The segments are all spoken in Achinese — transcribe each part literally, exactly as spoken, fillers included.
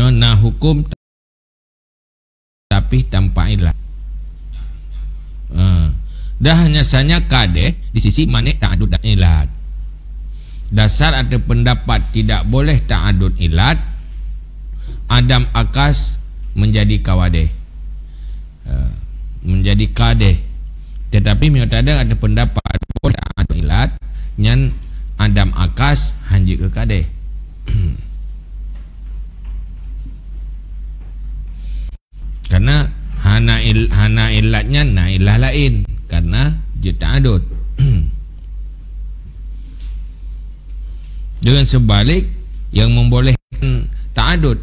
na hukum tapi tanpa ilat. Ha. Dah nyasanya kadeh di sisi manéh ta'adud dan ilat. Dasar ada pendapat tidak boleh ta'adud ilat, adam akas menjadi kawadeh. Ha. Menjadi kadeh. Tetapi meunyoe tadeng ada pendapat boleh ta'adud ilat, nyan adam akas hanjeuet keu kadeh. Karena hana il-, hana ilat nyan na ilah laén, karena jeuet ta'adud. Dengan sebalik yang membolehkan ta'adud,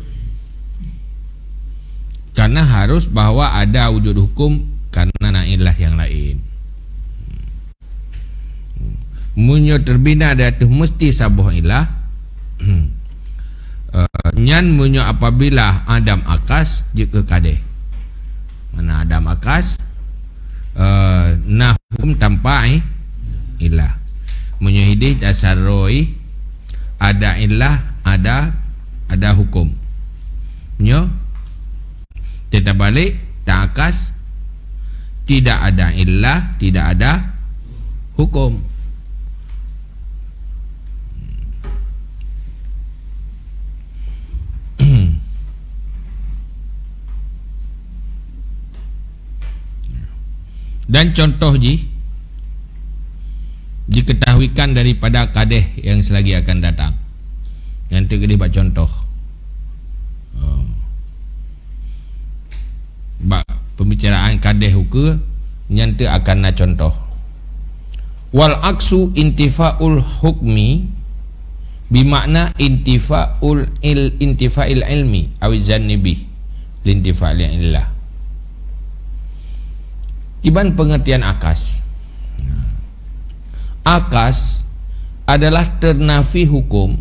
karena harus bahwa ada wujud hukum karena na ilah yang laén. Meunyoe teubina di ateueh meusti saboh ilah, eh, nyan meunyoe apabila adam akas jeuet keu kadeh. Mana adam akas, eh, na hukum tanpa i-, ilah. Meunyoe hideh tasaroi, ada ilah, ada, ada hukum. Nyoe Teutabalik, ta'akas, tidak ada ilah, tidak ada hukum. Dan contoh jih diketahuikan daripada kadeh yang selagi akan datang. Nyan teukeudeh bak contoh. Oh. Bak pembicaraan kadeh ukeue, nyan teuh akan na contoh. Wal aksu intifaul hukmi bimakna intifaul il-, intifail ilmi awi zanni bih lintifail illah. Kiban pengertian akas. Akas adalah ternafi hukum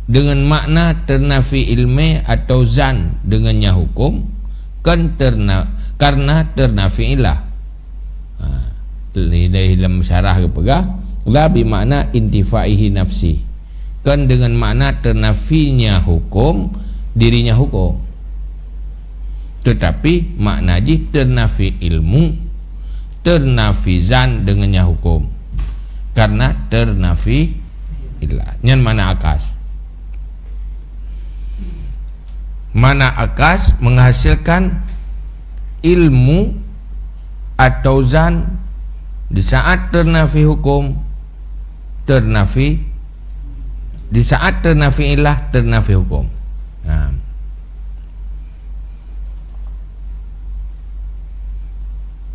dengan makna ternafi ilmé atau zan dengan nya hukum, kan terna-, karena ternafi ilah. Ha, li-, dalam syarah geupeugah, la bi makna intifaihi nafsi. Kan dengan makna ternafinya hukum, dirinya hukum. Tetapi makna jih ternafi ilmu, ternafi zan dengan nya hukum. Karena ternafi ilah. Nyan makna akas. Makna akas menghasilkan ilmu atau zan di saat ternafi hukum, ternafi, di saat ternafi ilah, ternafi hukum. Nah.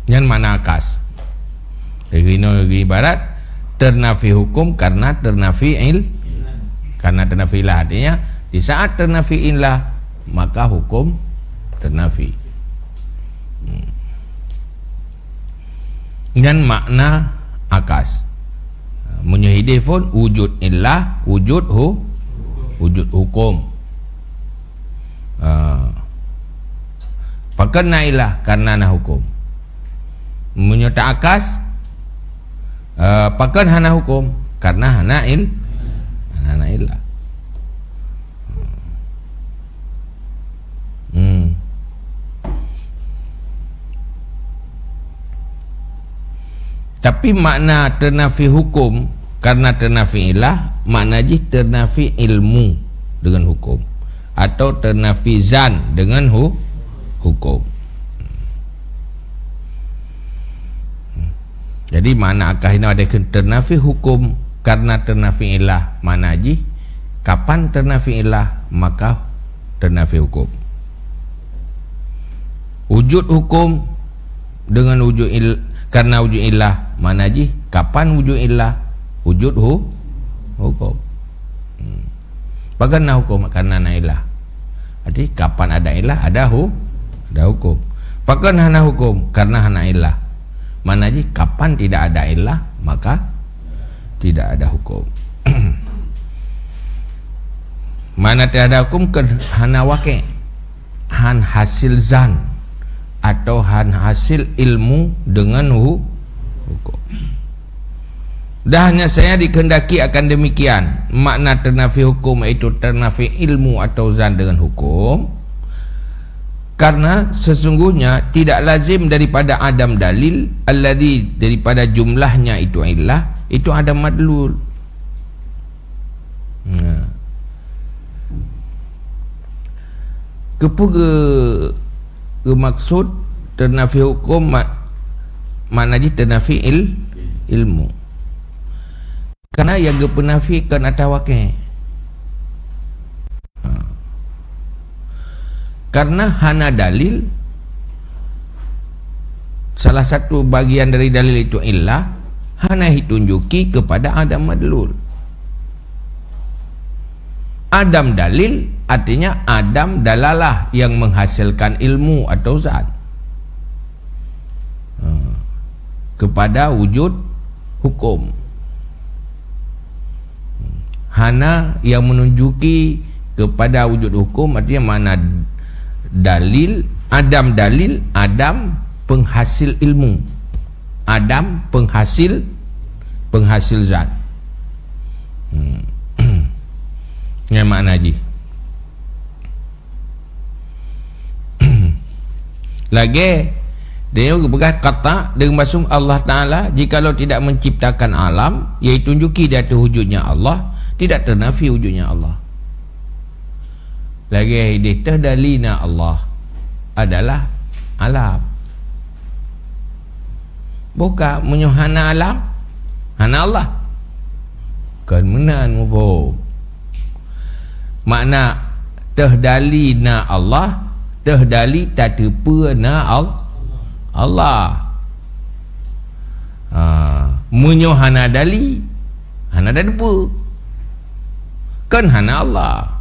Nyan makna akas. Lagèe inoe, lagèe ibarat ternafi hukum karena ternafi il-, karena ternafi ilah. Artinya, di saat ternafi ilah, maka hukum ternafi. Hmm. Nyan makna akas. Meunyoe hideh phon, wujud ilah, wujud hu-, wujud hukum. Ah. Pakon na ilah? Karena na hukum. Meunyoe ta'akas, ah, pakon hana hukum? Karena hana il-, hana ilah. Hmm. Tapi makna ternafi hukum karena ternafi ilah, makna jih ternafi ilmu dengan hukum, atau ternafi zan dengan hu-, hukum. Jadi, makna akas inoe ada kheun ternafi hukum karena ternafi ilah, makna jih kapan ternafi ilah, maka ternafi hukum. Wujud hukum dengan wujud il-, karena wujud ilah, makna jih kapan wujud ilah, wujud hu-, hukum. Hmm. Pakon na hukum? Karena na ilah. Jadi, kapan ada ilah, ada hu-, ada hukum. Pakon hana hukum? Karena hana ilah. Makna jih, kapan tidak ada ilah, maka tidak ada hukum. Mana tidak ada hukum? Kan hana wakil. Han hasil zan atau han hasil ilmu dengan hu-, hukum. Dah hanya saya dikehendaki akan demikian, makna ternafi hukum iaitu ternafi ilmu atau zan dengan hukum. Karena sesungguhnya tidak lazim daripada adam dalil alladzi, daripada jumlahnya itu illah, itu adam madlul. Nah. Keupeue ge-, geumaksud ternafi hukum ma-, makna jih ternafi il-, ilmu? Karena nyang geupeunafi kon ata wakée. Ha. Karena hana dalil, salah satu bagian dari dalil itu illah, hana ditunjuki kepada adam madlul. Adam dalil artinya adam dalalah yang menghasilkan ilmu atau zat. Ha. Kepada wujud hukum. Hana yang menunjuki kepada wujud hukum, artinya makna dalil, adam dalil, adam penghasil ilmu. Adam penghasil, penghasil zat. Hmm. Nyan makna jih. Lagée, dia geupeugah kata, deungon basong Allah Ta'ala, jikalau tidak menciptakan alam, yaitu tunjuki di ateueh wujudnya Allah, tidak ternafi wujudnya Allah. Lagée ideh teuh dalina Allah adalah alam. Boh ka, meunyoe hana alam, hana Allah. Kon meunan muphom. Makna teuh dali na Allah, teuh dali tateupeue na Al-, Allah. Ha, meunyoe hana dali, hana tateupeue. Kon hana Allah.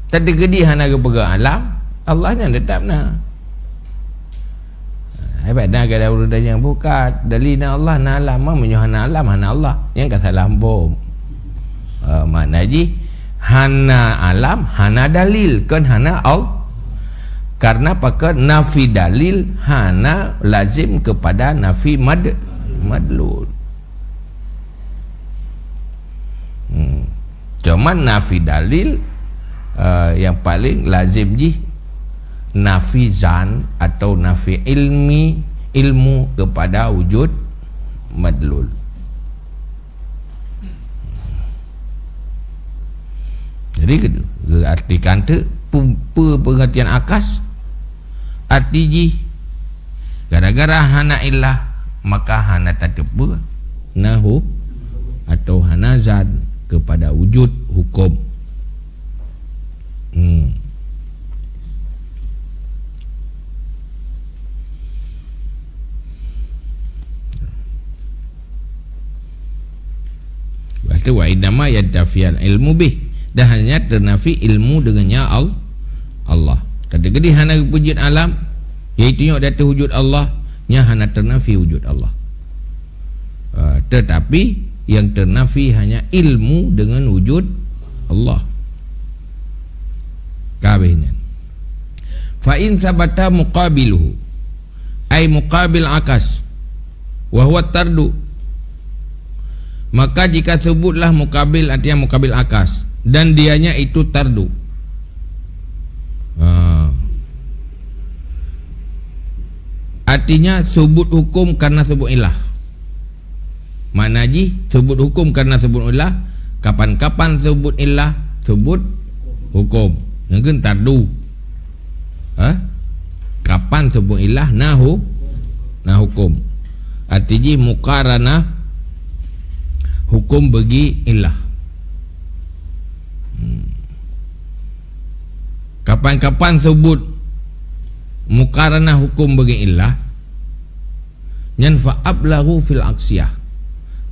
Tateukeudi hana geupeugah alam, Allah nyan teutap na. Hebat na gata ureuëng tanyong bukat, dali na Allah, na alam, ma meunyoe hana alam, hana Allah. Nyang ka salah bom. Ha, makna jih, hana alam, hana dalil, kon hana al-, karena pakon nafi dalil hana lazim kepada nafi mad-, madlul. Hmm. Cuman nafi dalil, eh, yang paling lazim jih nafi zan atau nafi ilmi, ilmu kepada wujud madlul. Jadi, ke-, artikan tu, pu-, pe-, pengertian akas, arti jih, gara-gara hana illah, maka hana tateupeue nahu atau hana zan kepada wujud hukum. Hmm. Lepas tu, wa innama yantafiyal ilmu bih. Dan hanya ternafi ilmu dengannya Al-, Allah. Kata gedi hana wujud alam, iaitu nyoe di ateueh wujud Allah, nya hana ternafi wujud Allah. Ah, tetapi yang ternafi hanya ilmu dengan wujud Allah. Kabeh nyan. Fa in sabata muqabiluhu, ai muqabil akas, wa huwa tardu. Maka jika sebutlah muqabil, artinya muqabil akas, dan dianya itu tardu. Ha. Artinya, subut hukum karena subut illah. Makna jih, subut hukum karena subut illah. Kapan-kapan subut illah, subut hukum. Nyan keuh tardu. Ha? Kapan subut illah, na hu-, na hukum. Arti jih muqaranah hukum bagi illah. Hmm. Kapan-kapan subut muqaranah hukum bagi illah, nyan fa ablaghu fil aksiyah,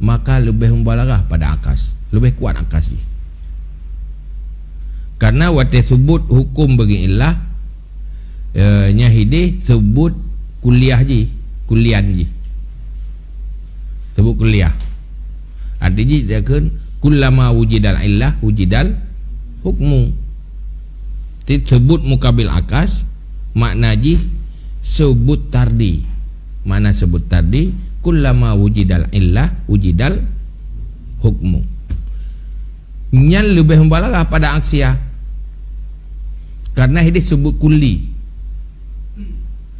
maka leubeh mubalarah pada akas, leubeh kuat akas jih. Karena watée subut hukum bagi illah, eh, nyan hideh subut kuliah jih, kulian jih. Subut kuliah. Arti jih dia kheun, kullama wujidal illah, wujidal hukmu. Jadi, subut muqabil akas, makna jih subut tardi. Makna subut tardi, Kullama wujidal illah, wujidal hukmu. Nyan leubeh mubalaghah pada aksiah. Karena hidéh sebut kulli.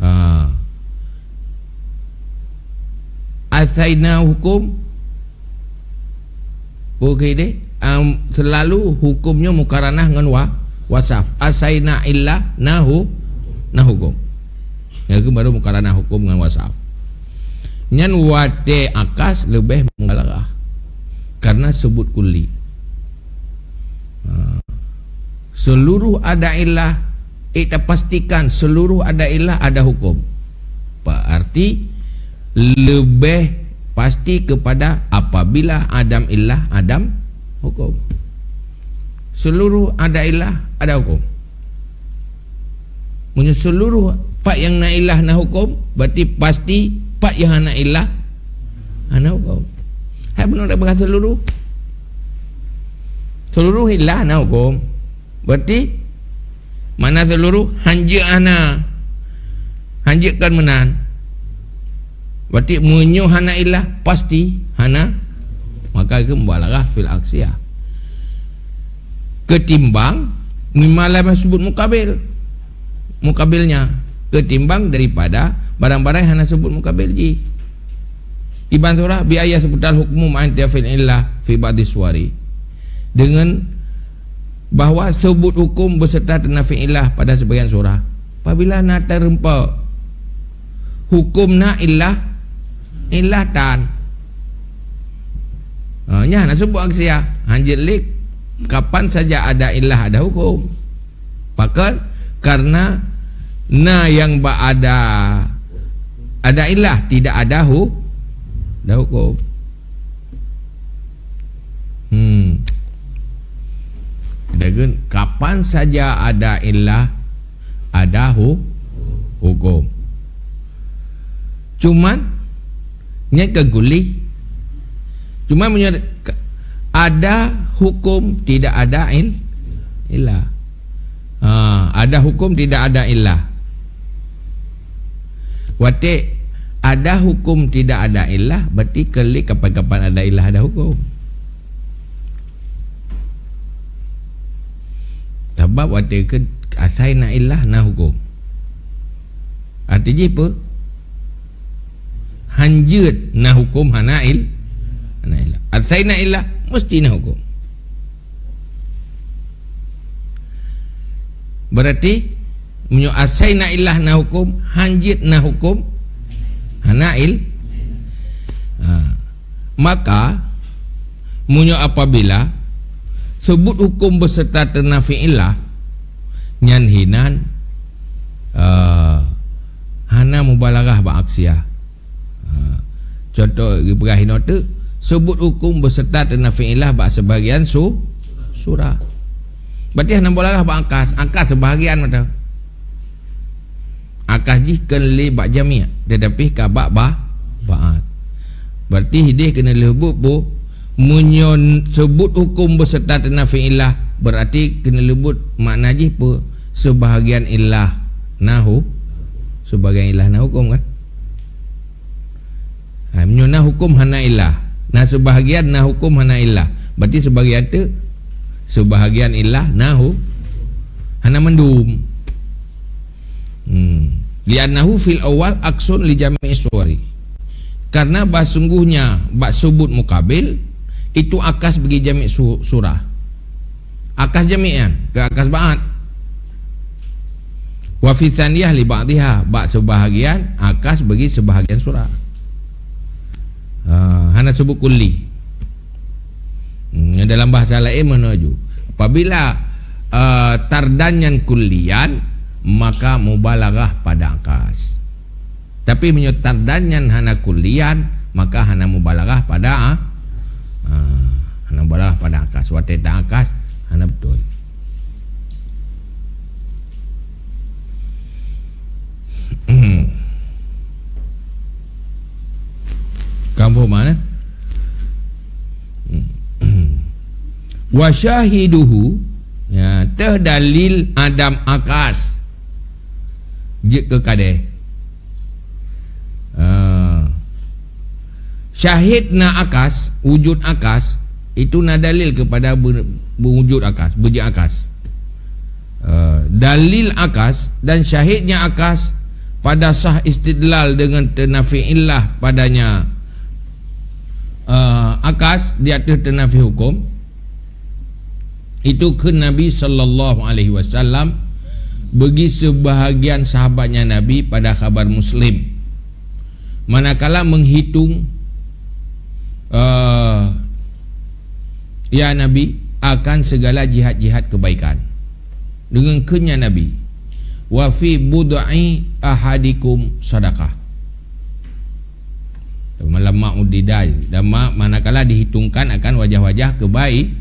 Ha. Asaina hukum. Oke deh. Am, selalu hukum nyoe mukaranah ngon wa-, wasaf. Asaina illah nahu, na hukum. Nyan baru mukaranah hukum ngon wasaf. Nyan watée akas leubeh mubalaghah. Karena sebut kulli. Ha. Seluruh ada illah, eh, tapastikan seluruh ada illah ada hukum. Berarti leubeh pasti kepada apabila adam illah, adam hukum. Seluruh ada illah, ada hukum. Meunyoe seluruh pat nyang na illah na hukum, berarti pasti pat nyang hana illah hana hukum. Hai beuna dak peugah seluruh. Seluruh illah na hukum. Berarti makna seluruh hanjeuet hana. Hanjeuet kan meunan. Berarti meunyoe hana illah pasti hana, maka itu mubalaghah fil aksiah. Ketimbang mimma lam sebut mukabil, mukabilnya, ketimbang daripada barang-barang hana sebut mukabil jih. Iban surah bi ayat sebutal hukmu ma'antiya fil illah fi ba'di suwari. Dengan bahwa sebut hukum beserta tenafi illah pada sebagian surah. Apabila na terempa hukum na illah, illah tan. Ha, nyan na sebut aksiah. Hanjeuet lé kapan saja ada illah ada hukum. Pakon? Karena na nyang bak ada, ada illah, tidak ada hu-, ada hukum. Hmm. Dagun, kapan saja ada illah, ada hu-, hukum. Cuman, nyan kan kulli. Cuman meunyoe ka-, ada hukum, tidak ada il-, illah. Ha, ada hukum, tidak ada illah. Watée ada hukum, tidak ada illah, berarti keu lé kapan-kapan ada illah, ada hukum. Sabab watée keu asai na illah, na hukum. Arti jih peue? Hanjeuet na hukum hana il-, hana illah. Asai na illah, mesti na hukum. Berarti, meunyoe asai na illah na hukum, hanjeuet na hukum hana il-, ha. Maka, meunyoe apabila sebut hukum beserta tenafi illah, nyan hinan, eh, hana mubalaghah bak aksiah. Ha. Contoh, geupeugah inoe teuk, sebut hukum beserta tenafi illah bak sebahagian su-, surah. Berarti hana mubalaghah bak akas, akas sebahagian mata. Akas jih kon lé bak jami', tetapi ka bak ba-, ba'ad. Berarti hidéh keuneulheueh buet peue? Meunyoe sebut hukum beserta tenafi illah, berarti keuneulheueh buet makna jih peue? Sebahagian illah na hu-, sebahagian illah na hukum kan? Ha, meunyoe na hukum hana illah, na sebahagian na hukum hana illah, berarti sebahagian teuk, sebahagian illah na hu-, hana mandum. Hmm. Li'annahu fil awal aksun li jami'i suwari. Karena bahsungguhnya bak subut mukabil itu akas bagi jami' su-, surah. Akas jami' nyan, keu akas ba'ad. Wa fi tsaniyah li ba'dhiha, bak sebahagian akas bagi sebahagian surah. Ha, hana subut kulli. Hmm, dalam bahasa laén meunoe ju. Apabila, eh, tardan nyan kullian, maka mubalaghah pada akas. Tapi meunyoe tardan nyan hana kullian, maka hana mubalaghah pada a-, ha, hana mubalaghah pada akas. Watée ta akas, hana beutôi. Kamoe mana? Wa syahiduhu, ya, teuh dalil adam akas. Jeuet keu kadée. Ah. Syahid na akas, wujud akas, itu na dalil kepada ber-, berwujud akas, beujeuet akas. Eh, dalil akas dan syahidnya akas pada sah istidlal dengan teunafi illah padanya, eh, akas di ateueh teunafi hukum. Itu kheun Nabi sallallahu alaihi wasallam bagi sebahagian sahabatnya Nabi pada khabar Muslim. Manakala menghitung, eh, ya Nabi, akan segala jihad-jihad kebaikan. Dengan kheunnya Nabi, "Wa fi bud'i ahadikum sadaqah." Malam ma'udidai. Dan ma-, manakala dihitungkan akan wajah-wajah kebaik,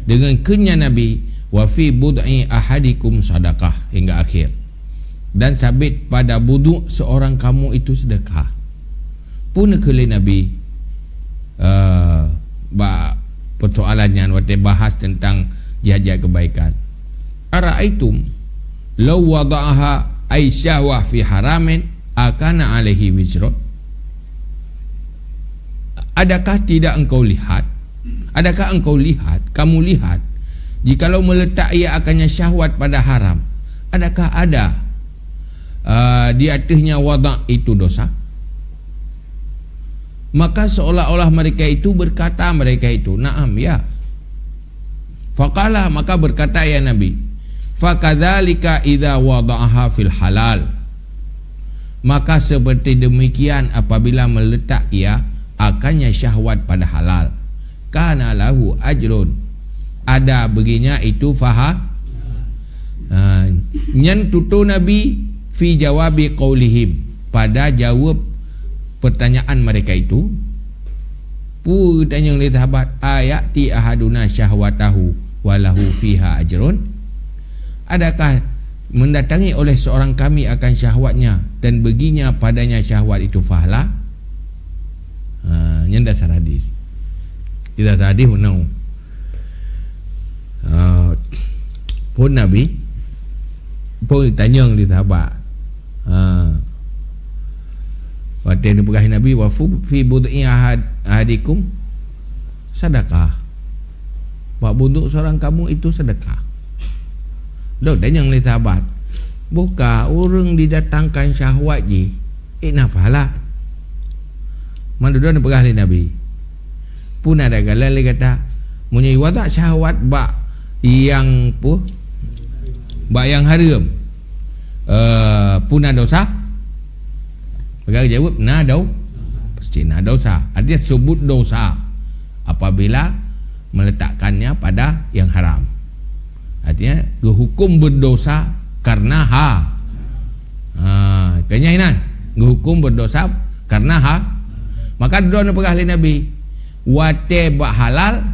dengan kheunnya Nabi, "Wa fi bud'i ahadikum sadaqah," hingga akhir. Dan sabit pada buduk seorang kamu itu sedekah. Pun kheun lé Nabi, eh, bak persoalan nyan watée bahas tentang jihad-jihad kebaikan. "Ara'aitum law wada'aha ay syahwah fi haramin akana alaihi wizrun?" Adakah tidak engkau lihat? Adakah engkau lihat, kamu lihat, jikalau meletak ia akannya syahwat pada haram, adakah ada, ah, di ateuehnya wada' itu dosa? Maka seolah-olah mereka itu berkata, mereka itu, "Na'am, ya." Faqala, maka berkata ia Nabi, "Fakadzalika idza wada'aha fil halal." Maka seperti demikian apabila meletak ia akannya syahwat pada halal, kana lahu ajrun, ada baginya itu faha-, ha, nyan tutoe Nabi fi jawabi qaulihim, pada jawab pertanyaan mereka itu. Pu geutanyong lé sahabat, "Ayati ahaduna syahwatahu wa lahu fiha ajrun?" Adakah mendatangi oleh seorang kami akan syahwatnya dan baginya padanya syahwat itu fahala? Ha, nyan dasar hadis. Di dasar hadis meunan. Ha, phon Nabi, phon tanyong di sahabat. Ha. Watée neupeugah Nabi, "Wa fu-, fi bud'i ahad-, ahadikum sadaqah." Bak buduk seorang kamu itu sedekah. Dok tanyong lé sahabat, "Boh ka ureuëng didatangkan syahwat jih, eh, na pahala?" Mandum neupeugah lé Nabi, "Pun ada galak lé gata, meunyoe wada' syahwat bak nyang pu-, bak nyang hareuem, eh, pun na dosa?" Maka jawab, "Na do-, pasti na dosa." Artinya, subut dosa apabila meletakkannya pada yang haram. Artinya, geuhukum berdosa karena ha-, ha, keu nyan inan, geuhukum berdosa karena ha-, maka dudoe neupeugah lé Nabi, watée bak halal,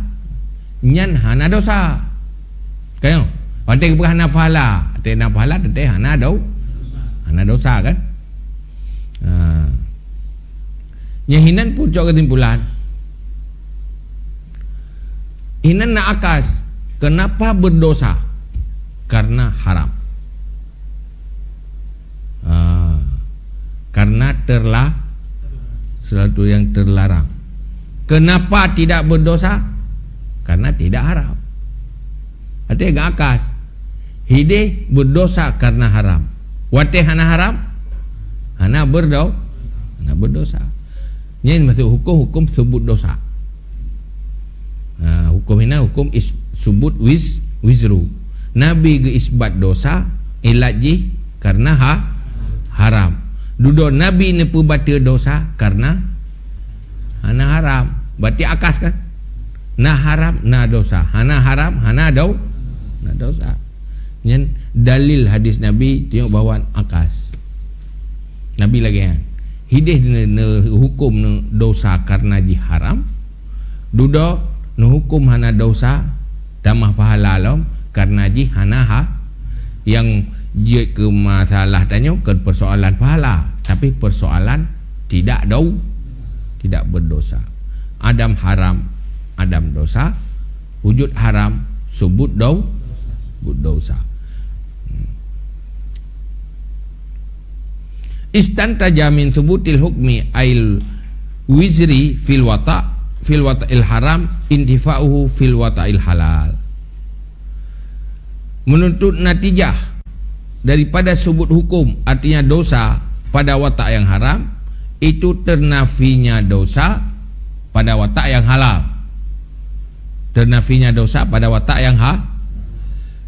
nyan hana dosa. Kan? Watée geupeugah hana pahala, watée na pahala, teuntée hana do-, hana dosa, kan? Ha. Nyan hinan pucok keusimpulan. Hinan na akas. Kenapa berdosa? Karena haram. Ah, karena terla-, sesuatu yang terlarang. Kenapa tidak berdosa? Karena tidak haram. Artinya gak akas. Hideh berdosa karena haram. Watée hana haram, hana berdo-, hana berdosa. Nyan maksud hukum, hukum subut dosa. Ha, hukum hinan hukum is-, subut wiz-, wizru. Nabi geuisbat dosa, ilat jih karena ha-, haram. Dudoe Nabi neupeubateue dosa karena hana haram. Berarti akas kan? Na haram, na dosa. Hana haram, hana do-, na dosa. Nyan dalil hadis Nabi tunjuk bahwa akas. Nabi lagée nyan. Hideh ne, ne hukum ne dosa karena jih haram. Dudoe ne hukum hana dosa tamah pahala lom karena jih hana ha-, nyang jeuet keu masalah tanyoe kon persoalan pahala, tapi persoalan tidak dau-, tidak berdosa. Adam haram, adam dosa, wujud haram, subut dau-, subut dosa. Istantaja min subutil hukmi ail wizri fil wata', fil wata'il haram, intifa'uhu fil wata'il halal. Menuntut natijah daripada subut hukum, artinya dosa, pada watak yang haram, itu ternafinya dosa pada watak yang halal. Ternafinya dosa pada watak yang ha-,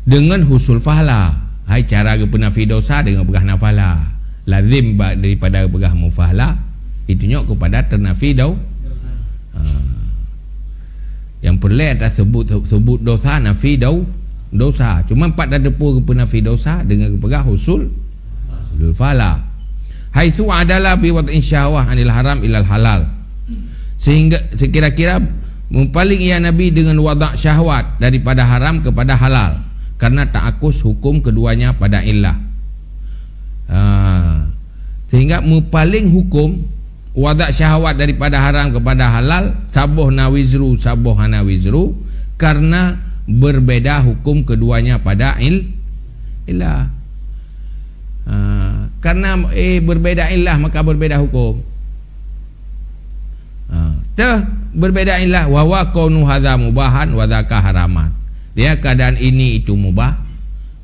dengan husul fahla. Hai cara geupeunafi dosa dengan peugah na fahla. Lazim ba-, daripada peugah mufahla, itu nyok kepada ternafi dau-, ha. Yang peureulée ata sebut, sebut dosa, nafi dau-, dosa. Cuma pat tateupeue geupeunafi dosa dengan geupeugah husul, husul fahla. Haitsu adala bi wad'in syahwah anil haram ilal halal. Sehingga sekira-kira meupaléng ia Nabi dengan wadak syahwat daripada haram kepada halal, karena ta'akus hukum keduanya pada illah. Ha. Sehingga meupaléng hukum wadak syahwat daripada haram kepada halal, saboh na wizru, saboh hana wizru, karena berbeda hukum keduanya pada il-, illah. Ha, karena, eh, berbeda illah, maka berbeda hukum. Ha, teuh berbeda illah, wa huwa kaunu hadza mubahan wa dzaka haraman. Dia keadaan ini itu mubah,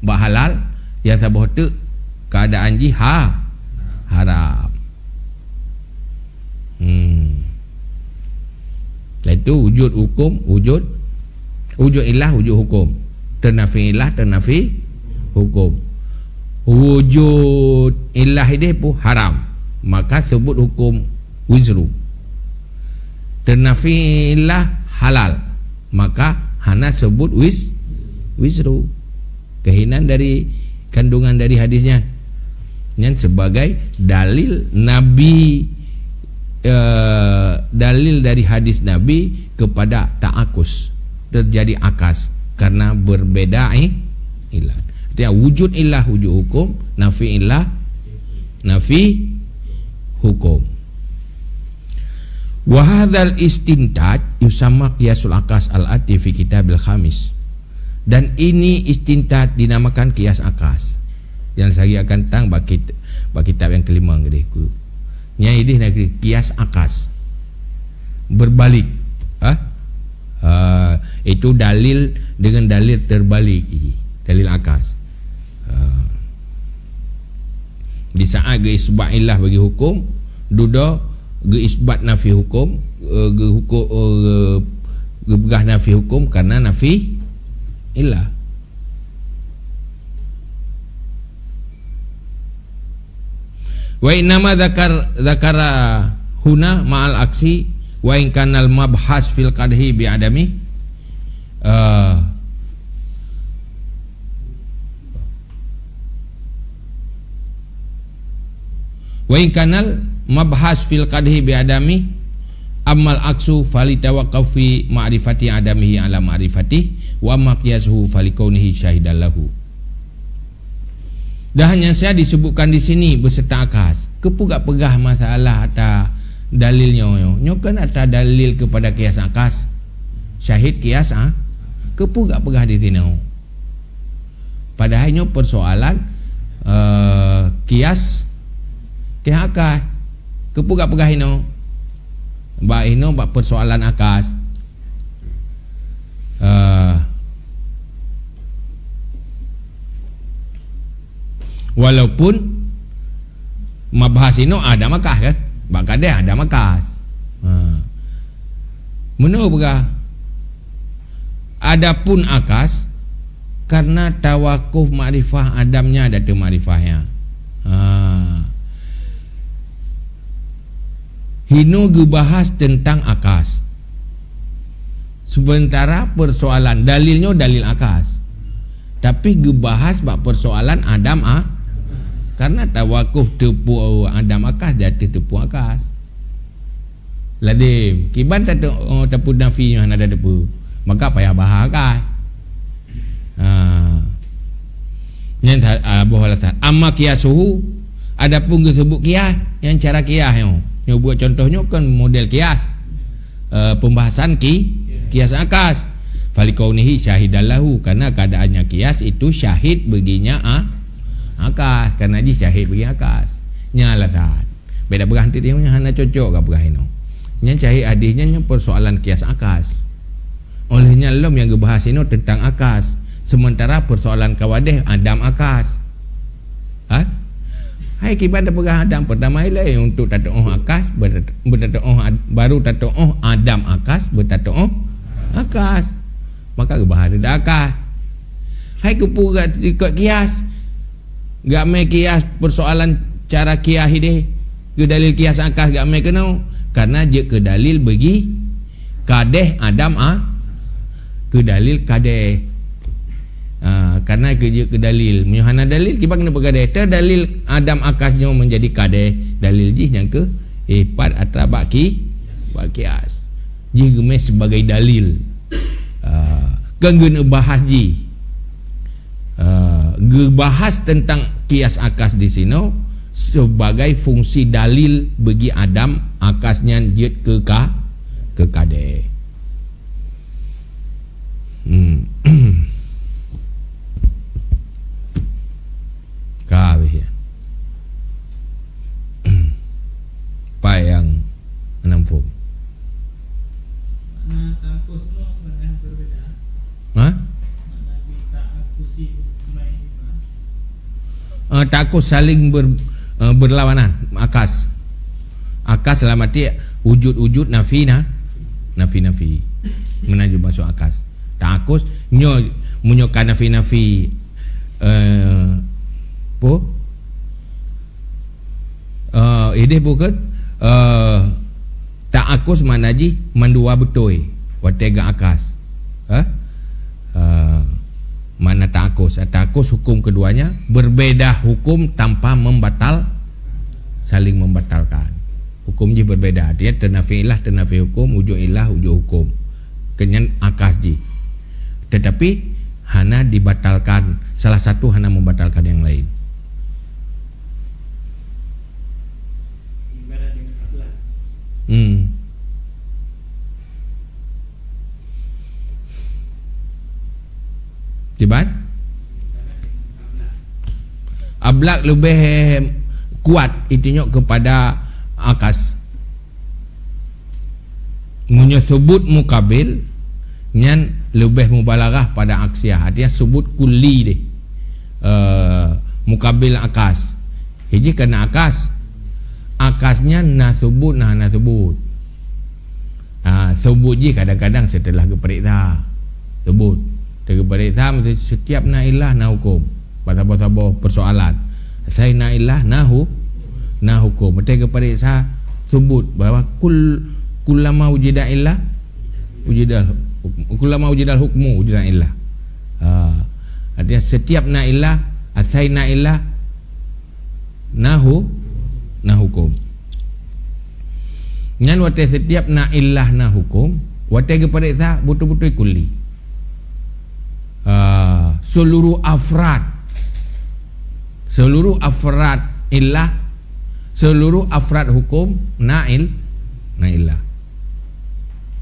bak halal, yang saboh teuk keadaan jih ha-, haram. Hmm. Iaitu wujud hukum, wujud, wujud illah, wujud hukum. Ternafi illah, ternafi hukum. Wujud illah ideh pun haram. Maka sebut hukum wizru. Ternafi illah halal. Maka hana sebut wis-, wizru. Kehinan dari kandungan dari hadis nyan. Nyan sebagai dalil Nabi, eh, dalil dari hadis Nabi kepada ta'akus, terjadi akas karena berbeda i-, illah. Artinya wujud illah wujud hukum, nafi illah nafi hukum. Wa hadzal istintaj yusamma qiyasul akas al-ati fi kitabil khamis. Dan ini istintaj dinamakan qiyas akas. Yang sehari akan datang bak kit-, bak kitab yang kelima keudeh ku. Nyang ideh na qiyas akas. Berbalik. Ha? Ha, itu dalil dengan dalil terbalik. Dalil akas. Ha. Di saat geuisbat illah bagi hukum, dudoe geuisbat nafi hukum, eh, geuhukum, eh, geupeugah nafi hukum karena nafi illah. Wa innama dzakar-, dzakara huna ma'al aksi wa in kanal mabhas fil qadhi bi adami, eh, wa in kanal mabhas fil qadhi bi adami, ammal aksu falitawaqqaf fi ma'rifati adamihi ala ma'rifati, wa amma qiyasuhu falikaunihi syahidan lahu. Dah nyang saya disebutkan di sini beserta akas. Keupeue gak peugah masalah ata dalil nyoe, nyoe? Nyoe kan ata dalil kepada kias akas. Syahid kias, ah. Keupeue gak peugah di sinoe? Padahai nyoe persoalan, eh, kias, kias akas. Keupeue gak peugah inoe? Bak inoe bak persoalan akas. Eh, walaupun mabhas inoe ada makas kan? Bak kadeh ada makas. Ha. Meunoe peugah, adapun akas, karena tawakuf makrifah adamnya datu makrifah nyan. Ha. Hino geubahas teuntang akas. Sementara persoalan dalil nyoe dalil akas. Tapi geubahas bak persoalan adam a-, karena tawakuf teupeu adam akas, jatuh teupeu akas. Lazim. Kiban ta-, oh, tapeu nafi nyoe hana teupeu. Maka payah bahas akas. Ha. Nyan ta-, ah, boh alasan. Amma qiyasuhu, adapun geusebut qiyas, nyan cara qiyas nyoe. Nyoe buet contoh nyoe kan model qiyas. Eh, pembahasan ki-, qiyas akas. Falikaunihi syahidan lahu, karena keadaannya qiyas itu syahid baginya a-, akas. Karena jih syahid bagi akas. Nyan alasan. Beda peugah nanti dia hana cocok ka peugah inoe. Nyan syahid hadis nyan, nyan persoalan kias akas. Oleh nyan lom nyang geubahas inoe teuntang akas, sementara persoalan kawadeh adam akas. Ha? Hai kiban tapeugah adam, pertama ilée untuk tatuoh akas, ber-, bertatuoh ad-, baru tatuoh adam akas, bertatuoh akas. Maka geubahas teuntang akas. Hai keupeue gak ikot kias? Gak mé kias persoalan cara kias ideh, geudalil kias akas gak mé keunoe, karena jeuet keu dalil bagi kadeh adam a, keu dalil kadeh. Ha, karena keu jeuet keu dalil. Meunyoe hana dalil, kiban keuneuk peukadeh. Tadalil adam akas nyoe menjadi kadeh, dalil jih nyang keu ipat atra bak ki-, bak kias. Jih geumé sebagai dalil. Ha, kan keuneuk bahas jih. Ah, geubahas teuntang kias akas di sinoe sebagai fungsi dalil bagi adam akas nyan jeuet keu ka, keu kadeh. Hmm. Ka habéh ya. Pai nyang hana muphom? Makna ta'akus nyoe sebenarnya berbeda. Ha? Makna bi ta'akusi hukmai. Ah, ta'akus saling ber-, ah, berlawanan, akas. Akas dalam arti wujud-wujud, nafi na-, nafi-nafi. Meunan jih maksud akas. Ta'akus nyoe, meunyoe ka nafi-nafi, eh, po? Eh, ideh bukon, eh, ta'akus makna jih mandua beutôi watée geuakas. Eh? Eh, makna ta'akus. Ta'akus hukum keduanya berbeda hukum tanpa membatal, saling membatalkan. Hukum jih berbeda. Dia teunafi ilah, teunafi hukum, wujud ilah, wujud hukum. Keunyan akas jih. Tetapi hana dibatalkan, salah satu hana membatalkan yang lain. Hmm. Kiban? Ablak leubeh kuat itunyok kepada akas. Meunyoe subut mukabil, nyan leubeh mubalaghah pada aksiah. Artinya subut kulli deh. Eh, mukabil akas. Hiji kana akas. Akas nyan na subut, na hana subut. Ha, subut jih kadang-kadang setelah geupareksa. Subut. Teuh geupareksa mesti setiap na ilah na hukum. Bak saboh-saboh persoalan. Asai na ilah na hu-, na hukum. Mesti geupareksa subut bahwa kul-, kullama wujida ilah, wujida hukm-, kullama wujidal hukmu wujida ilah. Ha. Artinya setiap na ilah, asai na ilah, na hu-, na hukum. Nyan watée setiap na ilah na hukum, watée geupareksa beutôi-beutôi kulli. Ah, seluruh afrad, seluruh afrad ilah, seluruh afrad hukum na il-, na ilah.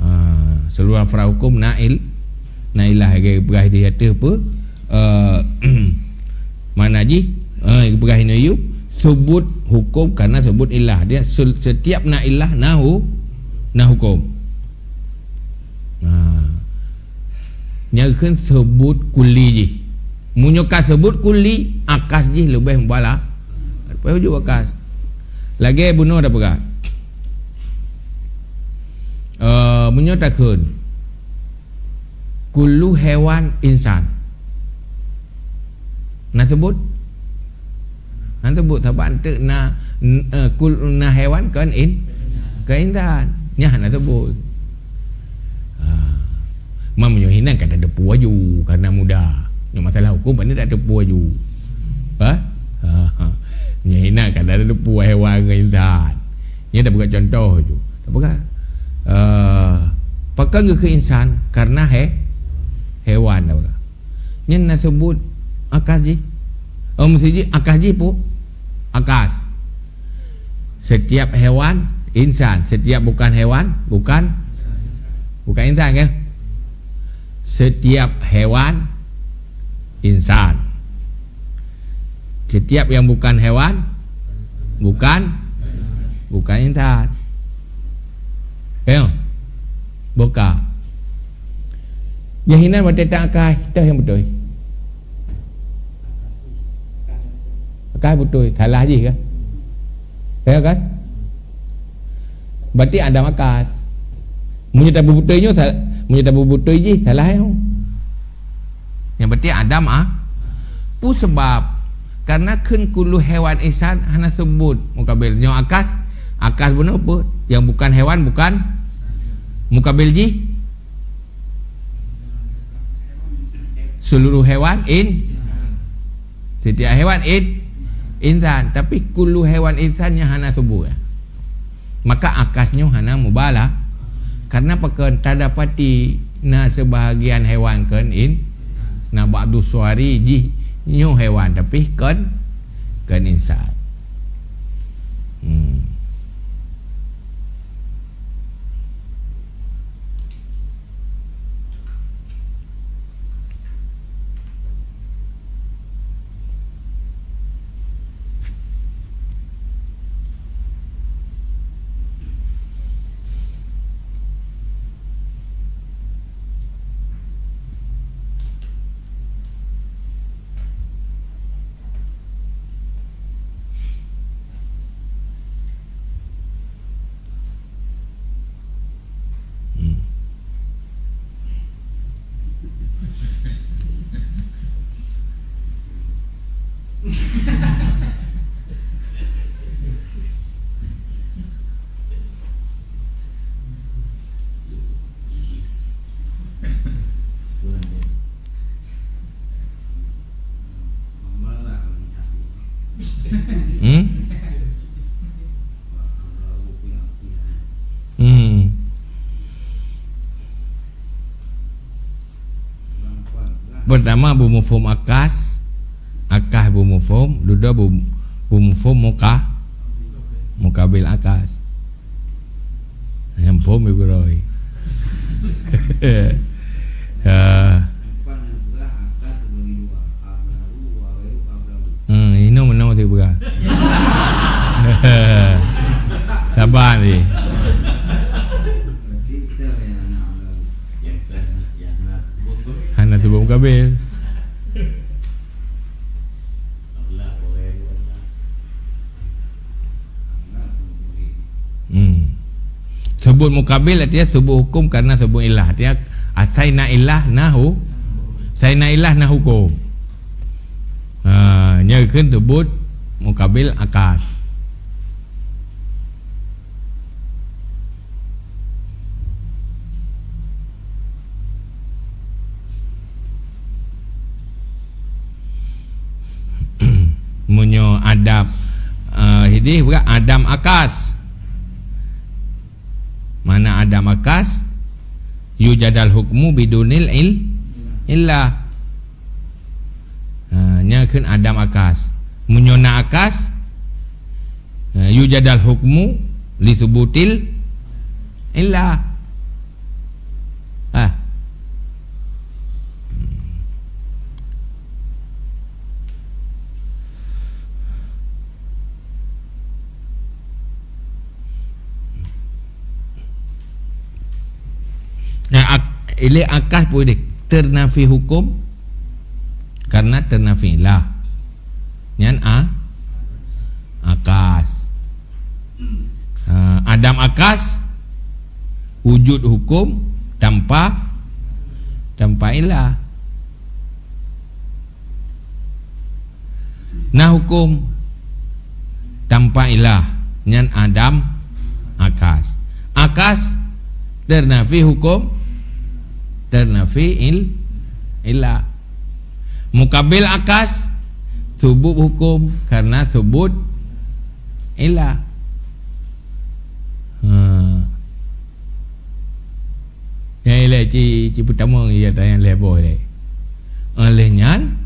Ah, seluruh afrad hukum na il-, na ilah. Lagée peugah di ateueh apa? Eh, makna jih, eh, peugah inoe yub, subut hukum karena subut ilah. Dia se-, setiap na ilah na hu-, na hukum. Nah, nyan kheun subut kulli jih. Meunyoe ka subut kulli, akas jih leubeh mubala-, leubeh wujud akas. Lagée bunoe tapeugah. Eh, meunyoe takheun, kullu hewan insan. Na teubot? Na teubot, sabab enteuk na, n-, eh, kul-, na hewan kon in-, kon insan. Nyan na teubot. Ha. Meunyoe hinan ka tateupeue aju, karena muda. Nyoe masalah hukum, pandai tateupeue aju. Ha? Ha, ha. Meunyoe hinan ka tateupeue hewan ngon insan. Nyan tapeugah contoh aju. Tapeugah, eh, pakon geukheun insan? Karena he-, hewan tapeugah. Nyan na seubut akas jih. Oh, meusti jih akas jih peue? Akas. Setiap hewan, insan. Setiap bukan hewan, bukan, bukan insan, kan? Setiap hewan, insan. Setiap yang bukan hewan, bukan, bukan insan. Ka nyo? Boh ka. Nyang hinan watèe tan akai, toh nyang beutôi. Akai beutôi, salah jih kan? Ka nyo kan? Berarti Adam akas. Meunyoe tabeubeutôi nyoe, sa-, meunyoe tabeubeutôi jih, salah nyoe. Nyang penting Adam, ah. Peue sabab? Karena kheun kullu haiwan insan hana seubut mukabil. Nyoe akas, akas bunoe peue? Nyang bukan haiwan, bukan mukabil jih. Seluruh haiwan in-, setiap haiwan in-, insan. Tapi kullu haiwan insan nyan hana seubut. Maka akas nyoe hana mubalah. Karena pakon, tadapati na seubahagian hewan kheun in-, na ba'du suwari jih nyoe hewan, tapi kheun, kheun insan. Hmm. Hmm. Hmm? Hmm. Pertama, beumufhom akas, akas beumufhom, dudoe beu-, beumufhom muka-, mukabil akas. Nyang phom ibu roi. Ya. Hmm, inong meunan si peugah. Saban si. Hana seubut mukabil. Hmm. Seubut mukabil artinya seubut huköm karena seubut ilah. Artinya, asai na ilah, na hu-, asai na ilah, na huköm. Ha, nyan keuh seubut mukabil akas. Meunyoe Adam, eh, hidih bukan Adam akas. Mana Adam akas? Yujadal hukmu bidunil il-, illah. Ha, nyan kheun Adam akas. Meunyoe na akas, ha, yujadal hukmu li subutil illah. Ha. Nah, ak-, ilée akas pun deh, ternafi huköm, karena ternafi ilah. Nyan a-, akas. Ha, Adam akas, wujud huköm tanpa, tanpa ilah. Na huköm tanpa ilah, nyan Adam akas. Akas ternafi huköm, ternafi il-, ilah. Mukabil akas, subut huköm karena subut ilah. Ha. Nyang ilée ci, ci peutamong, ya, nyang lhée boh ilée. Oleh nyan,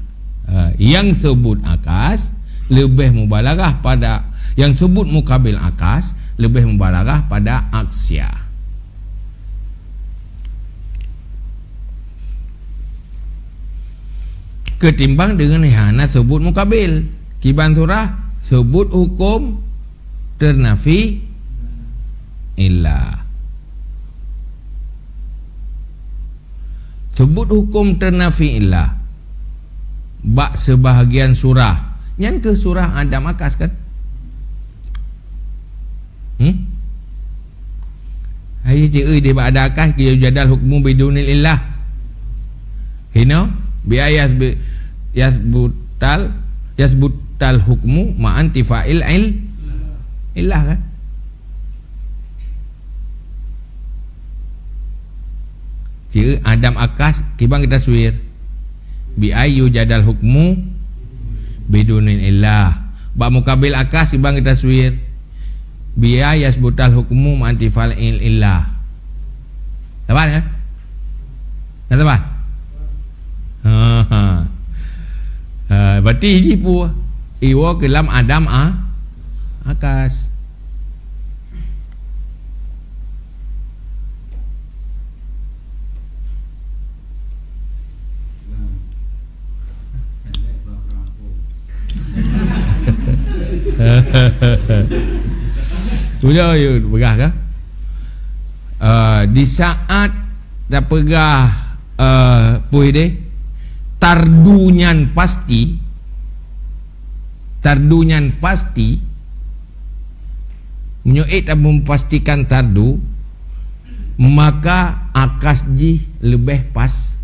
eh, nyang seubut akas leubeh mubalaghah pada, nyang seubut mukabil akas leubeh mubalaghah pada aksia. Keutimbang deungon nyang hana seubut mukabil. Kiban surah, seubut huköm ternafi ilah. Subut huköm teunafi illah bak seubahagian surah. Nyan keuh surah Adam Akas kan? Hmm? Hai ceu'ui deh bak Adam Akas, yujadal hukmu bidunil illah. Hino, bi ayas bi-, yasbutal, yasbutal hukmu ma'an tifa'il il-, illah kan? Ceu Adam Akas kiban geutaswir. Bi ayyu jadal hukmu bidunil illah. Bak mukabil Akas kiban geutaswir. Bi yasbutal hukmu ma'an tifa'il illah. Saban kan? Dah saban? Ha, ha. Ha, berarti jih pu iwoe keu lam Adam a-, Akas. Udah, yuk, peugah kah? Eh, di saat tapeugah, eh, puih deh, tardu nyan pasti, tardu nyan pasti, meunyoe ék tamupastikan tardu, maka akas jih leubeh pas,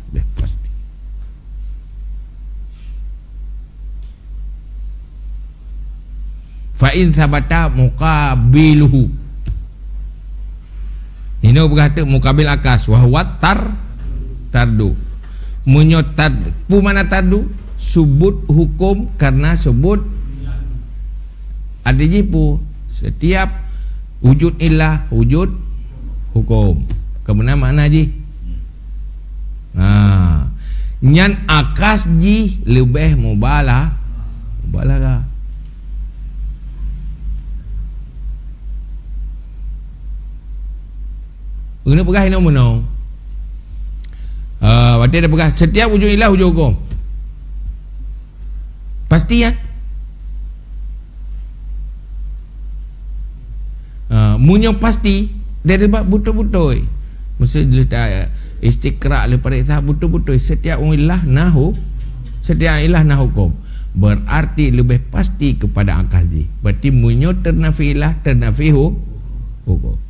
leubeh pasti. Fa in sabata muqabiluhu. Hino peugah teuk mukabil akas, wa huwa tar-, tardu. Meunyoe tad-, peue makna tardu? Subut huköm karena subut. Arti jih peue? Setiap wujud illah, wujud huköm. Keumeuna makna jih? Ha. Nyan akas jih leubeh mubala-, mubalaghah. Keuneuk peugah inoe meunoe. Ah, watèe tapeugah, setiap wujud illah wujud huköm. Pasti, ya? Ah, meunyoe pasti, dari bab beutôi-beutôi. Mesti leuh ta istiqra, leuh pareksa beutôi-beutôi. Setiap illah na hu-, setiap illah na huköm. Berarti leubeh pasti kepada akas jih. Berarti meunyoe teunafi illah, teunafi hu-, huköm.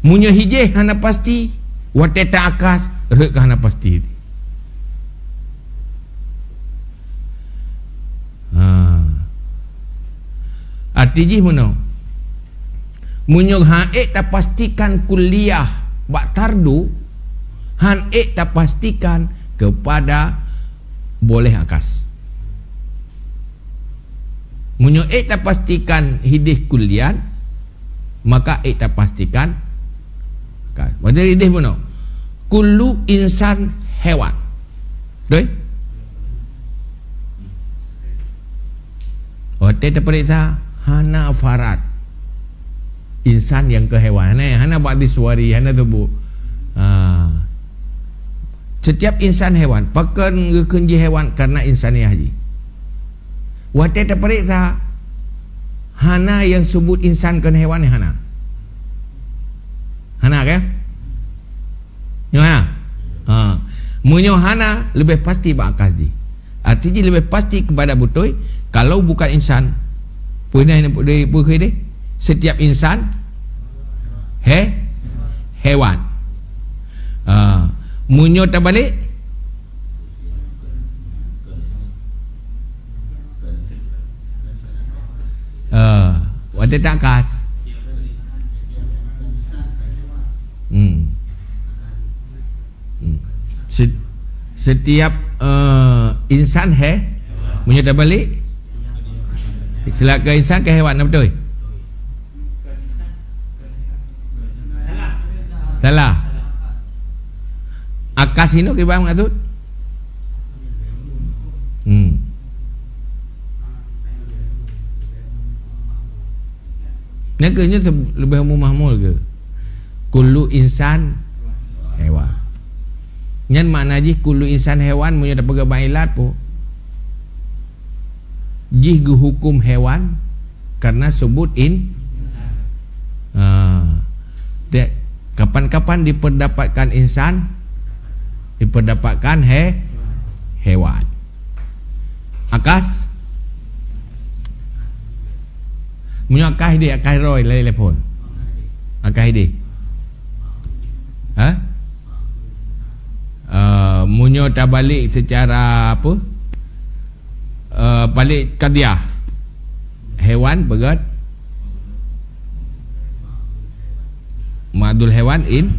Meunyoe hijéh hana pasti, watèe ta akas, rhot ka hana pasti. Ha. Arti jih meunoe. Meunyoe han ék tapastikan kulliyah bak tardu, han ék tapastikan kepada boleh akas. Meunyoe ék tapastikan hidéh kulliyan, maka ék tapastikan ka. Padahai hidéh bunoe, kullu insan hewan. Beutôi? Watèe tapareksa, hana farad insan nyang keu hewan. Hana, hana ba'di suwari, hana tuboh. Ha. Setiap insan hewan, pakon geukheun jih hewan karena insaniah jih. Watèe tapareksa, hana nyang seubut insan kon hewan, hana. Hana, kan? Nyoe hana? Ha. Meunyoe hana, leubeh pasti bak akas jih. Arti jih leubeh pasti kepada beutôi, kalau bukan insan, peue na, peue kheun deh? Setiap insan he-, hewan. Ha. Meunyoe tabalek, Ah, watèe ta akas. Hmm. Hmm. Se-, setiap, eh, insan he, meunyoe tabalek, selaku insan keu hewan, na beutôi? Salah. Akas inoe kiban maksud? Hmm. Nyan keuh nyoe leubeh umum mahmul keuh. Kullu insan hewan. Nyan makna jih kullu insan hewan meunyoe tapeugah bak ilat peue? Jih geuhuköm hewan karena seubut in-, ha. Dek, Kapan-kapan diperdapatkan insan, diperdapatkan he-, hewan. Akas? Meunyoe akas ideh, akas droe, laén lé phon. Akas ideh. Ha? Eh, meunyoe tabalek secara apa? Eh, balek qadhiyah. Hewan peugét. Ma'dul hewan in-,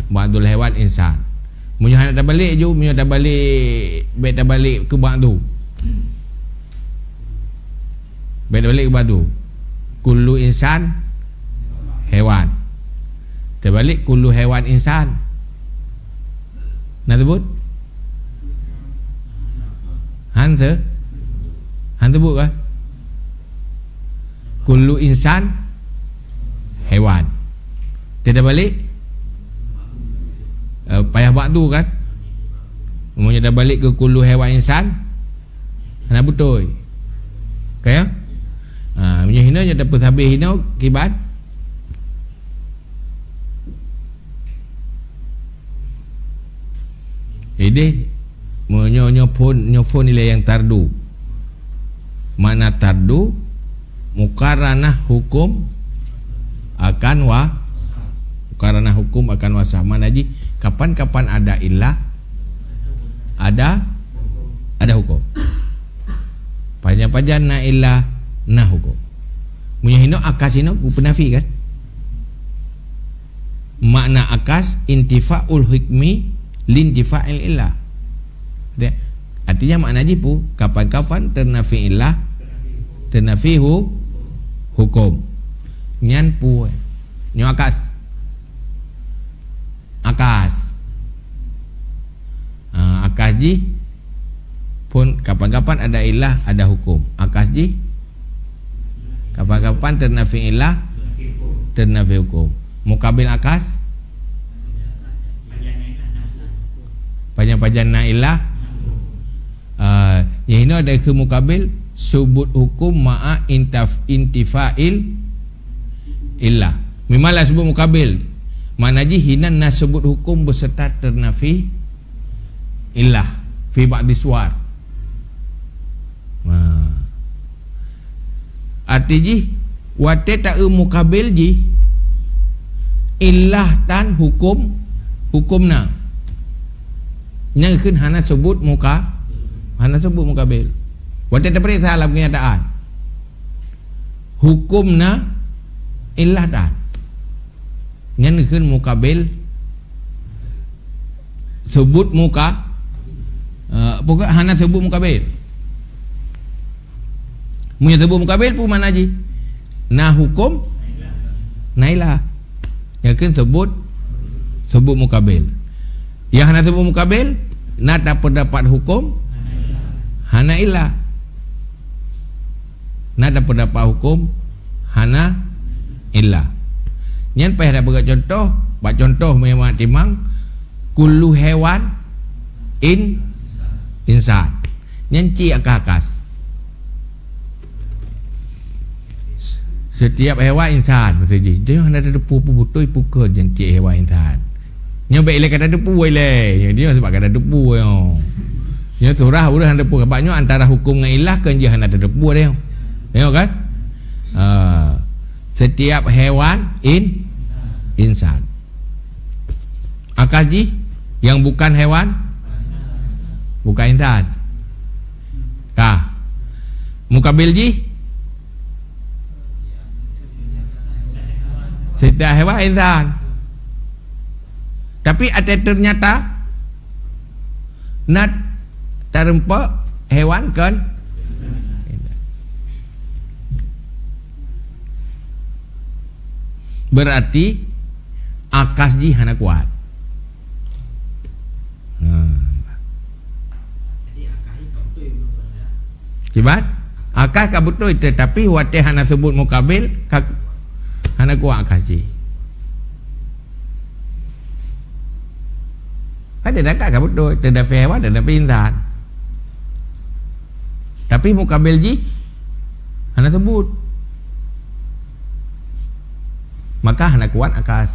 ma'dul hewan insan. Meunyoe hana tabalek ju, meunyoe tabalek, bèk tabalek keu ma'dul. Bèk tabalek keu ma'dul. Kullu insan hewan. Tabalek kullu hewan insan. Na teubeuet? Han teu-, han teubeuet kah? Kullu insan hewan. Teudah balik? Eh, payah bak tu kan? Meunyoe dah balik keu kullu hewan insan, hana beutôi. Ka ya? Ha, meunyoe hinoe nyoe tapeusabe hinoe kiban. Ideh, meunyoe nyoe phon, nyoe phon ilèe nyang tardu. Makna tardu, mukaranah hukum akan wa-, mukaranah hukum akan wasaf. Makna jih, kapan-kapan ada illah, ada, ada hukum. Pajan-pajan na illah, na hukum. Meunyoe hinoe akas hinoe, ku peunafi kan? Makna akas intifa'ul hukmi lintifa'il illah. Deh, artinya makna jih pu, kapan-kapan teunafi illah, teunafi hu-, hukum. Nyan pu, nyoe akas. Akas. Ha, akas jih phon kapan-kapan ada illah, ada hukum. Akas jih kapan-kapan teunafi illah, teunafi hukum. Mukabil akas? Pajan-pajan na illah. Ah, nyang hinoe ada keu mukabil subut hukum ma'a intaf-, intifa'il illah. Memang lah subut mukabil. Makna jih hinan na subut hukum beserta teunafi illah fi ba'di suwar. Ha. Arti jih, watèe ta-eu mukabil jih, illah tan hukum, hukum na. Nyang kheun hana subut muka-, hana subut mukabil. Watèe tapareksa lam keunyataan, hukum na, illah tan. Nyan kheun mukabil, subut muka-, eh, pokok hana subut mukabil. Meunyoe subut mukabil, peue makna jih? Na hukum, na illah. Nyan kheun subut, subut mukabil. Nyang hana subut mukabil, na tapeudapat hukum, hana illah. Na tapeudapat hukum hana illah. Nyan payah tapeugah contoh, bak contoh memang timang kullu hewan in-, insan. Nyan cit akas-akas. Setiap hewan insan, maksud jih. Dia hana tateupeue peue beutôi peue kheun nyan cit hewan insan. Nyoe bèk ilèe ka tateupeue ilèe. Nyoe dia sebab ka tateupeue nyoe. Nyoe surah ureueng hana teupeue. Sebab nyoe antara hukum ngon illah kan jih hana tateupeue deh. Nyoe kan? Ha. Setiap hewan in-, insan. Akas jih yang bukan hewan, bukan insan. Ka. Mukabil jih setiap hewan insan. Tapi ada ternyata na tareumpok hewan kon. Berarti akas jih hana kuat. Ha. Kiban? Akas ka beutôi, tetapi watèe hana subut mukabil, ka, hana kuat akas jih. Kan teudapat ka beutôi, teudapat hewan, teudapat insan. Tapi mukabil jih hana subut. Maka hana kuat akas.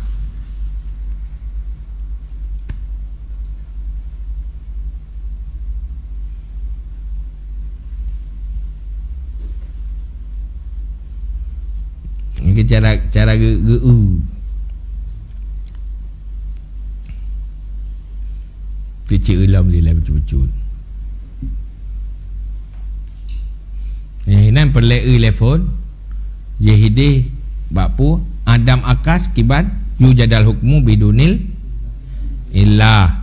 Ke cara, cara ge-, geu-, eu. Keucik ulom dilèe bacut-bacut. Eh, nan peureulèe eu lé phon. Jih idéh bak peue? Adam akas kiban yujadal hukmu bidunil illah.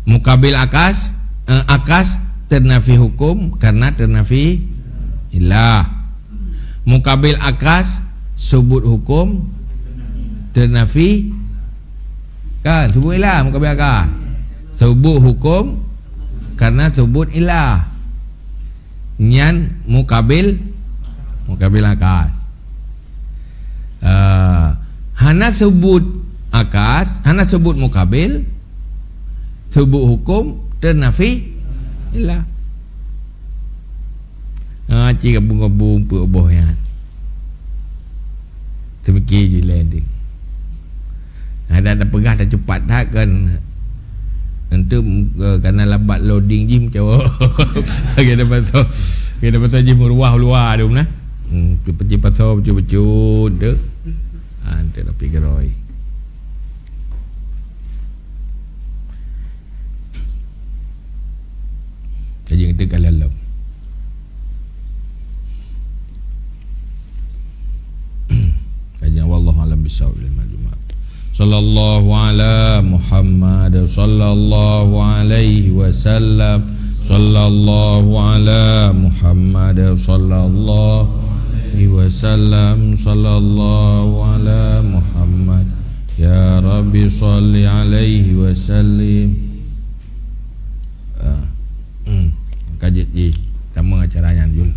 Mukabil akas, eh, akas teunafi hukum karena teunafi illah. Mukabil akas subut hukum teunafi, kan, subut illah mukabil akas. Subut hukum karena subut illah. Nyan mukabil, mukabil akas. Ah, hana subut akas, hana subut mukabil, subut hukum teunafi illah. Ha, ci gabung-gabung peuet boh nyan. Teumiki jih lé deh. Ada tapeugah tacupat that kan. Entu, eh, kana labat loading jih meucawok. Kita pasal, kita pasal jih meuruah luwa dum nah. Hmm, tu peci pasal becut-becut tu. Ha, entu tapi geroi. Kaji ngeudeuh ka lalom. Kaji, wallahu a'lam bissawab, ilal Jumat. Sallallahu ala Muhammad, sallallahu alaihi wasallam, sallallahu ala Muhammad, sallallahu alaihi wasallam, sallallahu ala Muhammad. Ya Rabbi, salli alaihi wasallim. Ah, hmm, ka jeuet jih tamong acara nyan, Jul.